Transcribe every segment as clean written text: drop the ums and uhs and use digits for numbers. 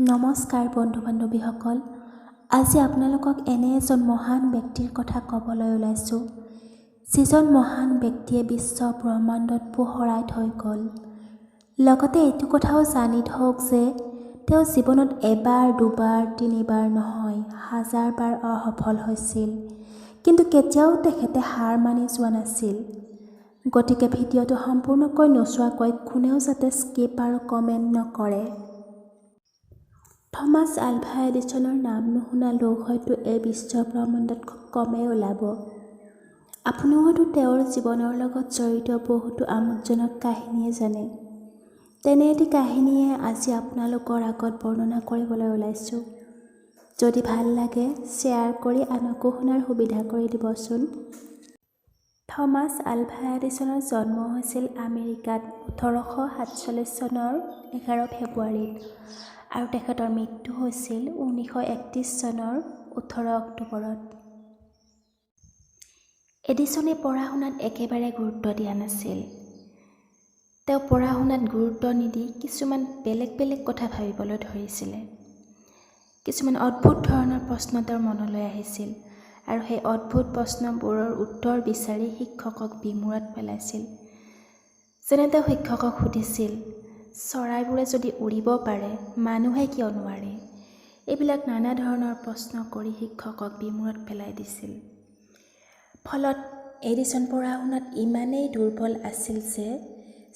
নমস্কাৰ বন্ধু বান্ধৱীসকল, আজি আপোনালোকক এনে এজন মহান ব্যক্তিৰ কথা ক'বলৈ ওলাইছোঁ, যিজন মহান ব্যক্তিয়ে বিশ্ব ব্ৰহ্মাণ্ডত পোহৰাই থৈ গ'ল। লগতে এইটো কথাও জানি থওক যে তেওঁ জীৱনত এবাৰ, দুবাৰ, তিনিবাৰ নহয়, হাজাৰবাৰ অসফল হৈছিল, কিন্তু কেতিয়াও তেখেতে হাৰ মানি যোৱা নাছিল। গতিকে ভিডিঅ'টো সম্পূৰ্ণকৈ নোচোৱাকৈ কোনেও যাতে স্কিপ আৰু কমেণ্ট নকৰে। থমাছ আলভা এডিছনৰ নাম নুশুনা লোক হয়তো এই বিশ্ব ব্ৰহ্মাণ্ডত খুব কমেই ওলাব। আপুনিও হয়তো তেওঁৰ জীৱনৰ লগত জড়িত বহুতো আমোদজনক কাহিনীয়ে জানে। তেনে এটি কাহিনীয়ে আজি আপোনালোকৰ আগত বৰ্ণনা কৰিবলৈ ওলাইছোঁ। যদি ভাল লাগে শ্বেয়াৰ কৰি আনকো শুনাৰ সুবিধা কৰি দিবচোন। থমাছ আলভা এডিছনৰ জন্ম হৈছিল আমেৰিকাত 1847 চনৰ 11 ফেব্ৰুৱাৰীত আৰু তেখেতৰ মৃত্যু হৈছিল 1931 চনৰ 18 অক্টোবৰত। এডিছনে পঢ়া শুনাত একেবাৰে গুৰুত্ব দিয়া নাছিল। তেওঁ পঢ়া শুনাত গুৰুত্ব নিদি কিছুমান বেলেগ বেলেগ কথা ভাবিবলৈ ধৰিছিলে। কিছুমান অদ্ভুত ধৰণৰ প্ৰশ্ন তেওঁৰ মনলৈ আহিছিল আৰু সেই অদ্ভুত প্ৰশ্নবোৰৰ উত্তৰ বিচাৰি শিক্ষকক বিমোৰত পেলাইছিল। যেনে তেওঁ শিক্ষকক সুধিছিল, চৰাইবোৰে যদি উৰিব পাৰে, মানুহে কিয় নোৱাৰে? এইবিলাক নানা ধৰণৰ প্ৰশ্ন কৰি শিক্ষকক বিমোৰত পেলাই দিছিল। ফলত এডিছন পঢ়া শুনাত ইমানেই দুৰ্বল আছিল যে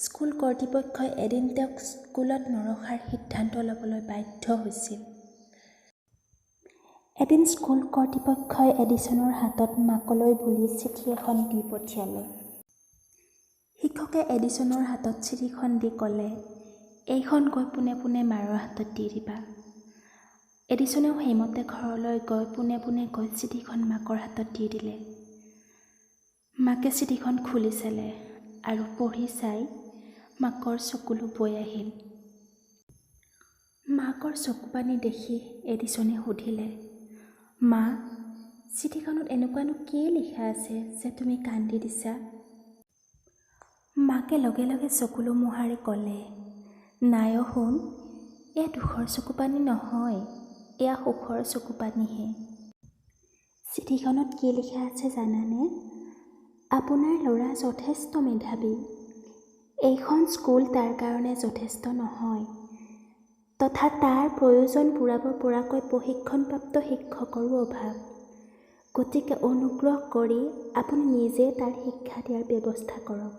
স্কুল কৰ্তৃপক্ষই এদিন তেওঁক স্কুলত নৰখাৰ সিদ্ধান্ত ল'বলৈ বাধ্য হৈছিল। এদিন স্কুল কৰ্তৃপক্ষই এডিছনৰ হাতত মাকলৈ বুলি চিঠি এখন দি পঠিয়ালে। শিক্ষকে এডিছনৰ হাতত চিঠিখন দি ক'লে, এইখন গৈ পোনে পোনে মাৰৰ হাতত দি দিবা। এডিছনেও সেইমতে ঘৰলৈ গৈ পোনে পোনে গৈ চিঠিখন মাকৰ হাতত দি দিলে। মাকে চিঠিখন খুলি চালে আৰু পঢ়ি চাই মাকৰ চকুলো বৈ আহিল। মাকৰ চকুপানী দেখি এডিছনে সুধিলে, মা, চিঠিখনত এনেকুৱানো কি লিখা আছে যে তুমি কান্দি দিছা? মাকে লগে লগে চকুলো মোহাৰি ক'লে, নাই অ' সোণ, এয়া দুখৰ চকুপানী নহয়, এয়া সুখৰ চকুপানীহে। চিঠিখনত কি লিখা আছে জানানে? আপোনাৰ ল'ৰা যথেষ্ট মেধাৱী। এইখন স্কুল তাৰ কাৰণে যথেষ্ট নহয় তথা তাৰ প্ৰয়োজন পূৰাব পৰাকৈ প্ৰশিক্ষণপ্ৰাপ্ত শিক্ষকৰো অভাৱ। গতিকে অনুগ্ৰহ কৰি আপুনি নিজে তাৰ শিক্ষা দিয়াৰ ব্যৱস্থা কৰক।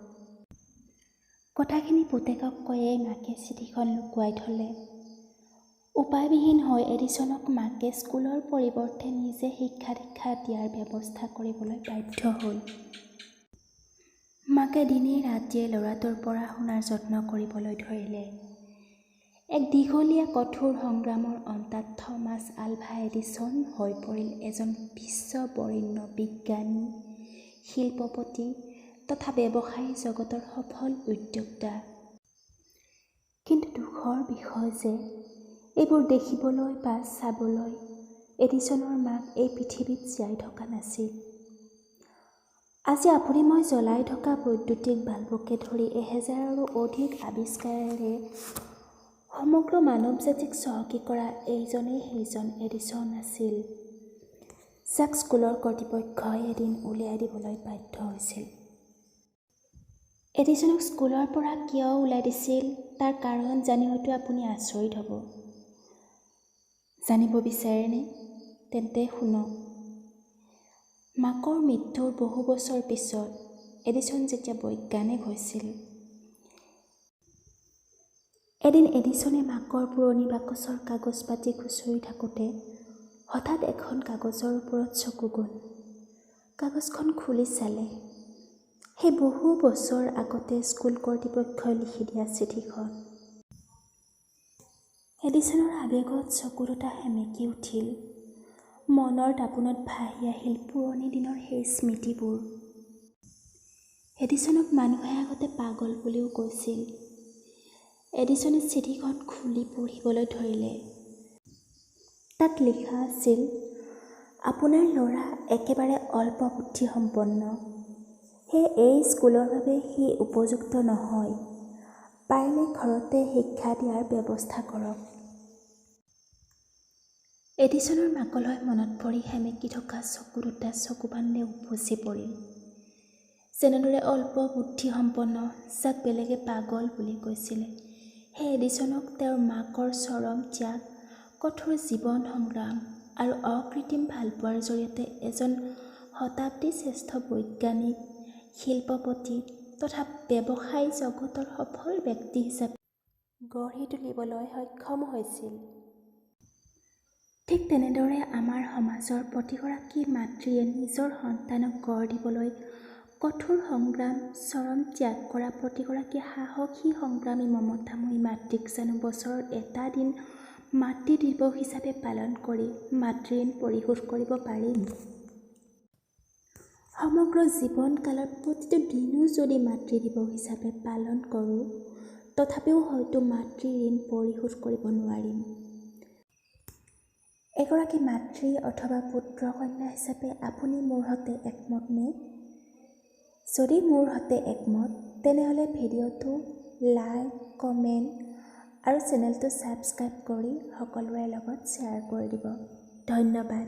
কথাখিনি পুতেকক কৈয়েই মাকে চিঠিখন লুকুৱাই থ'লে। উপায়বিহীন হৈ এডিছনক মাকে স্কুলৰ পৰিৱৰ্তে নিজে শিক্ষা দীক্ষা দিয়াৰ ব্যৱস্থা কৰিবলৈ বাধ্য হ'ল। মাকে দিনে ৰাতিয়ে ল'ৰাটোৰ পঢ়া শুনাৰ যত্ন কৰিবলৈ ধৰিলে। এক দীঘলীয়া কঠোৰ সংগ্ৰামৰ অন্তত থমাছ আলভা এডিছন হৈ পৰিল এজন বিশ্ববৰেণ্য বিজ্ঞানী, শিল্পপতি তথা ব্যৱসায়ী জগতৰ সফল উদ্যোক্তা। কিন্তু দুখৰ বিষয় যে এইবোৰ দেখিবলৈ বা চাবলৈ এডিছনৰ মাক এই পৃথিৱীত জীয়াই থকা নাছিল। আজি আপুনি মই জ্বলাই থকা বৈদ্যুতিক বাল্বকে ধৰি 1000ৰো অধিক আৱিষ্কাৰেৰে সমগ্ৰ মানৱ জাতিক চহকী কৰা এইজনেই সেইজন এডিছন আছিল, যাক স্কুলৰ কৰ্তৃপক্ষই এদিন উলিয়াই দিবলৈ বাধ্য হৈছিল। এডিছনক স্কুলৰ পৰা কিয় ওলাই দিছিল তাৰ কাৰণ জানি হয়তো আপুনি আচৰিত হ'ব। জানিব বিচাৰেনে? তেন্তে শুনক। মাকৰ মৃত্যুৰ বহু বছৰ পিছত এডিছন যেতিয়া বৈজ্ঞানিক হৈছিল, এদিন এডিছনে মাকৰ পুৰণি বাকচৰ কাগজ পাতি খুঁচৰি থাকোঁতে হঠাৎ এখন কাগজৰ ওপৰত চকু গ'ল। কাগজখন খুলি চালে, সেই বহু বছৰ আগতে স্কুল কৰ্তৃপক্ষই লিখি দিয়া চিঠিখন। এডিছনৰ আৱেগত চকু দুটা সেমেকি উঠিল। মনৰ দাপোনত ভাহি আহিল পুৰণি দিনৰ সেই স্মৃতিবোৰ। এডিছনক মানুহে আগতে পাগল বুলিও কৈছিল। এডিছনে চিঠিখন খুলি পঢ়িবলৈ ধৰিলে। তাত লিখা আছিল, আপোনাৰ ল'ৰা একেবাৰে অল্প বুদ্ধিসম্পন্ন, সেয়ে এই স্কুলৰ বাবে সি উপযুক্ত নহয়। পাৰিলে ঘৰতে শিক্ষা দিয়াৰ ব্যৱস্থা কৰক। এডিছনৰ মাকলৈ মনত পৰি সেমেকি থকা চকু দুটা চকুপানীৰে উপচি পৰিল। যেনেদৰে অল্প বুদ্ধিসম্পন্ন, যাক বেলেগে পাগল বুলি কৈছিলে, সেই এডিছনক তেওঁৰ মাকৰ চৰম ত্যাগ, কঠোৰ জীৱন সংগ্ৰাম আৰু অকৃত্ৰিম ভালপোৱাৰ জৰিয়তে এজন শতাব্দী শ্ৰেষ্ঠ বৈজ্ঞানিক, শিল্পপতি তথা ব্যৱসায় জগতৰ সফল ব্যক্তি হিচাপে গঢ়ি তুলিবলৈ সক্ষম হৈছিল, ঠিক তেনেদৰে আমাৰ সমাজৰ প্ৰতিগৰাকী মাতৃয়ে নিজৰ সন্তানক গঢ় দিবলৈ কঠোৰ সংগ্ৰাম, চৰম ত্যাগ কৰা প্ৰতিগৰাকী সাহসী সংগ্ৰামী মমতাময়ী মাতৃক জানো বছৰৰ এটা দিন মাতৃ দিৱস হিচাপে পালন কৰি মাতৃ ঋণ পৰিশোধ কৰিব পাৰিম? সমগ্ৰ জীৱনকালৰ প্ৰতিটো দিনো যদি মাতৃ দিৱস হিচাপে পালন কৰোঁ, তথাপিও হয়তো মাতৃ ঋণ পৰিশোধ কৰিব নোৱাৰিম। এগৰাকী মাতৃ অথবা পুত্ৰ কন্যা হিচাপে আপুনি মোৰ সৈতে একমত নে? যদি মোৰ সৈতে একমত, তেনেহ'লে ভিডিঅ'টো লাইক, কমেণ্ট আৰু চেনেলটো ছাবস্ক্ৰাইব কৰি সকলোৰে লগত শ্বেয়াৰ কৰি দিব। ধন্যবাদ।